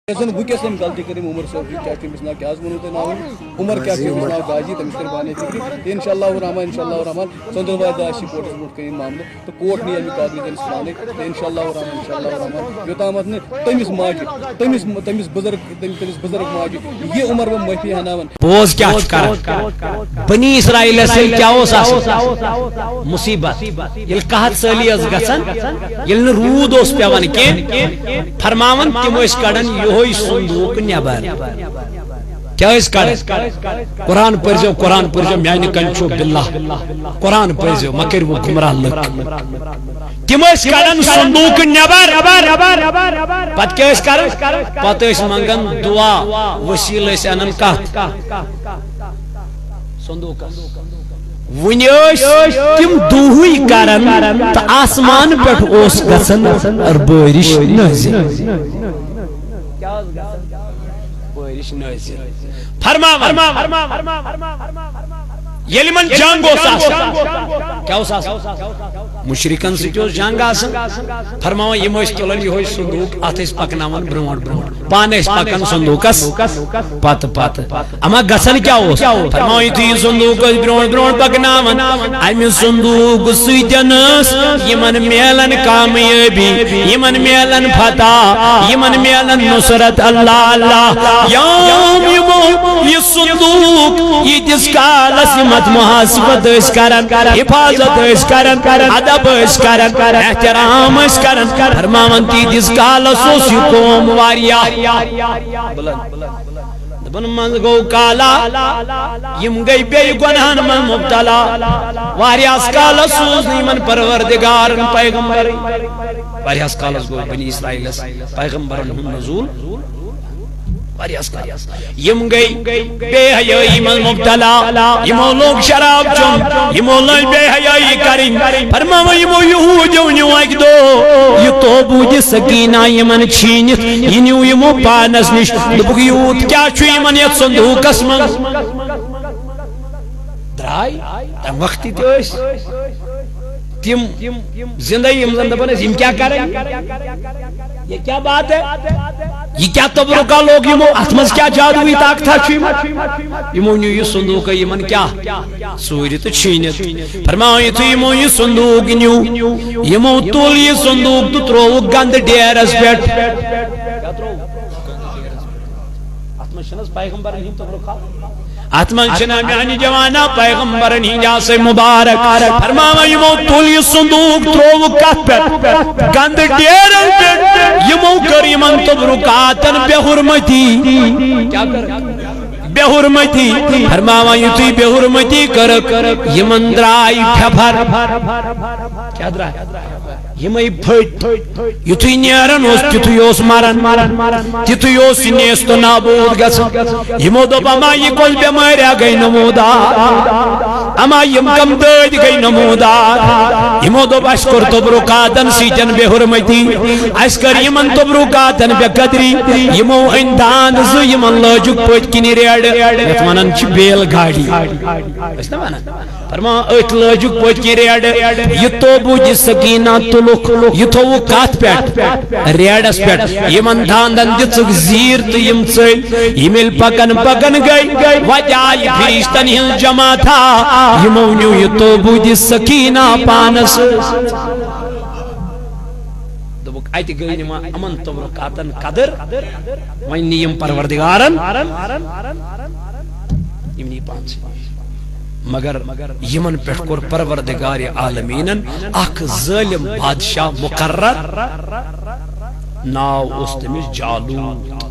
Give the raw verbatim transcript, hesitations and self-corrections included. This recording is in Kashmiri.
یۄس زن وٕنکیٚس تٔمۍ غلطی کٔر، أمۍ عمر صٲب، کیٛاہ چھُ أمِس ناو، کیٛاہ حظ ووٚنوٕ تۄہہِ ناو؟ عمر کیٛاہ چھُ أمِس ناو؟ غازی، تٔمِس کٔر پانے فکر۔ تہٕ انشاء اللہ الرحمن، انشاء اللہ الرحمن، ژٔنٛدٕروارِ دۄہ آسہِ یہِ کورٹس برونٛٹھ کَنہِ یہِ معاملہٕ، تہٕ کورٹ نِیہِ اَمیُک کاغذ أمِس پانے۔ تہٕ انشاء اللہ الرحمن، انشاء اللہ الرحمن، یوٚتامَتھ نہٕ تٔمِس ماجہِ، تٔمِس، تٔمِس بُزرگ، تٔمِس، تٔمِس بُزرگ ماجہِ یہِ عمر بہٕ معٲفی ہناوان۔ پوز کیٛاہ چھُ کران؟ بنی اسرائیلس ییٚلہِ کیٛاہ اوس آسان؟ مصیبت۔ ییٚلہِ قحط سٲلی ٲس گژھان، ییٚلہِ نہٕ روٗد اوس پٮ۪وان کینٛہہ، فرماوان تِم ٲسۍ کڑان یِہوٚے صندوٗق نٮ۪بر۔ کیٛاہ ٲسۍ کڑان؟ قرآن پٔرۍزیو، قرآن پٔرۍزیو، میانہِ کنہِ چھُو باللہ۔ قرآن پٔرۍزیو، مہ کٔرِو گمراہ لُکھ۔ تِم ٲسۍ کڑان صندوٗقہٕ نٮ۪بر۔ پتہٕ کیٛاہ ٲسۍ کران؟ پتہٕ ٲسۍ منگان دعا، وسیٖلہٕ ٲسۍ انان کتھ؟ صندوٗقس۔ وُنہِ ٲسۍ تِم دُہٕے کران تہٕ آسمان پٮ۪ٹھ اوس گژھان بٲرِش نٲزِل۔ بٲرِش نٲزِل۔ فرماوان، ییٚلہِ یِمن جنگ اوس آسان، کیٛاہ اوس آسان؟ مُشرِکن سۭتۍ اوس جنگ آسان۔ فرماوان، یِم ٲسۍ تُلان یِہوٚے صندوٗق، اَتھ ٲسۍ پَکناوان برٛونٛٹھ برٛونٛٹھ، پانہٕ ٲسۍ پَکان صندوٗقس پتہٕ پتہٕ۔ اما گژھان کیٛاہ اوس؟ فرماوان، یُتھُے یہِ صندوٗق ٲسۍ برٛونٛٹھ برٛونٛٹھ پَکناوان، اَمہِ صندوٗق سۭتۍ ٲس یِمن میلان کامیٲبی، یِمن میلان فتح، یِمن میلان نصرت۔ اللہ اللہ، یوم یِمو یہِ صندوٗق ییٖتِس کالس یِم اتھ محاسبت ٲسۍ کران، حفاظت ٲسۍ کران، ادب ٲسۍ کران، احترام ٲسۍ کران، فرماوان تیٖتِس کالس اوس یہِ قوم واریاہ۔ دپان منٛز گوٚو کالا، یِم گٔے بیٚیہِ گۄناہن منٛز مبتلا۔ واریاہس کالس سوٗز نہٕ یِمن پروردگارن پیغمبر۔ واریاہس کالس گوٚو بنی اسرائیلس پیغمبرن ہُنٛد نزول۔ واریاہس کالس۔ یِم گٔے بے حیٲیی منٛز مبتلا۔ یِمو لوگ شراب چیوٚن، یِمو لٲج بے حیٲیی کرٕنۍ۔ فرماوان یِمو یہوٗدیو نیوٗ اکہِ دۄہ یہِ توبوٗدِ سکیٖنہ یِمن چھیٖنِتھ۔ یہِ نیوٗ یِمو پانس نِش۔ دوٚپُکھ، یوٗت کیٛاہ چھُ یِمن یتھ صندوٗقس منٛز؟ درٛاے۔ تمہِ وقتہٕ تہِ ٲسۍ تِم زندے، یِم زن دپان ٲسۍ، یِم کیٛاہ کرن؟ یہ کیا بات ہے؟ یہ کیا تبرکہ لوگ یِمو؟ اتھ منٛز کیا جادوئی طاقتہ چھُ یِمن؟ یِمو نیوٗ یہِ صندوٗقے یِمن کیٛاہ؟ ژوٗرِ تہٕ چھیٖنِتھ۔ فرماوان، یُتھُے یِمو یہِ صندوٗق نیوٗ، یِمو تُل یہِ صندوٗق تہٕ ترووُکھ گنٛدٕ ڈیرس پٮ۪ٹھ۔ اتھ منٛز چھِنہٕ حظ پیغمبرن ہٕنٛدۍ تبرکات؟ اتھ منٛز چھِنہٕ میانہِ جوانا پیغمبرن ہٕنٛدۍ آسے مبارک۔ فرماوان، یِمو تُل یہِ صندوٗق، ترووُکھ کتھ پٮ۪ٹھ؟ گنٛدٕ ڈیرن پٮ۪ٹھ۔ یِمو کٔر یِمن تبرکاتن بے حرمتی۔ کیٛاہ کٔر؟ بے حرمتی۔ فرماوان، یُتھُے بے حرمتی کٔرٕکھ، یِمن درٛاے پھٮ۪پھر۔ کیٛاہ درٛاے؟ یِمے پھٔٹۍ۔ یُتھُے نیران اوس، تِتھُے اوس مران، تِتھُے اوس یہِ نیست و نابود گژھان۔ یِمو دوٚپ، اما یہِ کۄس بٮ۪مٲرۍ گٔے نموٗدار؟ اما یِم کم دٲدۍ گٔے نموٗدار؟ یِمو دوٚپ، اسہِ کوٚر تبرکاتن سۭتۍ بے حرمتی، اسہِ کٔر یِمن تبرکاتن بے قدری۔ یِمو أنۍ داند زٕ، یِمن لٲجُکھ پٔتۍ کِنۍ ریڈٕ، یتھ ونان چھِ بیل گاڑی۔ ٲسۍ نا ونان؟ فرمان، أتھۍ لٲجُکھ پٔتۍ کِنۍ ریڈ۔ یہِ توبوٗدِ سکیٖنہ تُلُکھ، یہِ تھووُکھ کتھ پٮ۪ٹھ؟ ریڈس پٮ۪ٹھ۔ یِمن داندن دِژٕکھ زیٖر تہٕ یِم ژٔلۍ۔ یِم ییٚلہِ پکان پکان گٔے، وتہِ آیہِ فرشتن ہٕنٛز جماعتھا۔ یِمو نیوٗ یہِ توبوٗدِ سکیٖنہ پانس۔ دوٚپُکھ، اتہِ گٔے نہٕ وۄنۍ یِمن تبرکاتن قدر، وۄنۍ نی یِم پروردگارن، یِم نی پانسٕے۔ مگر یِمن پٮ۪ٹھ کوٚر پروردگار عالمیٖنن اکھ ظٲلم بادشاہ مقرر، ناو اوس تٔمِس جالوت۔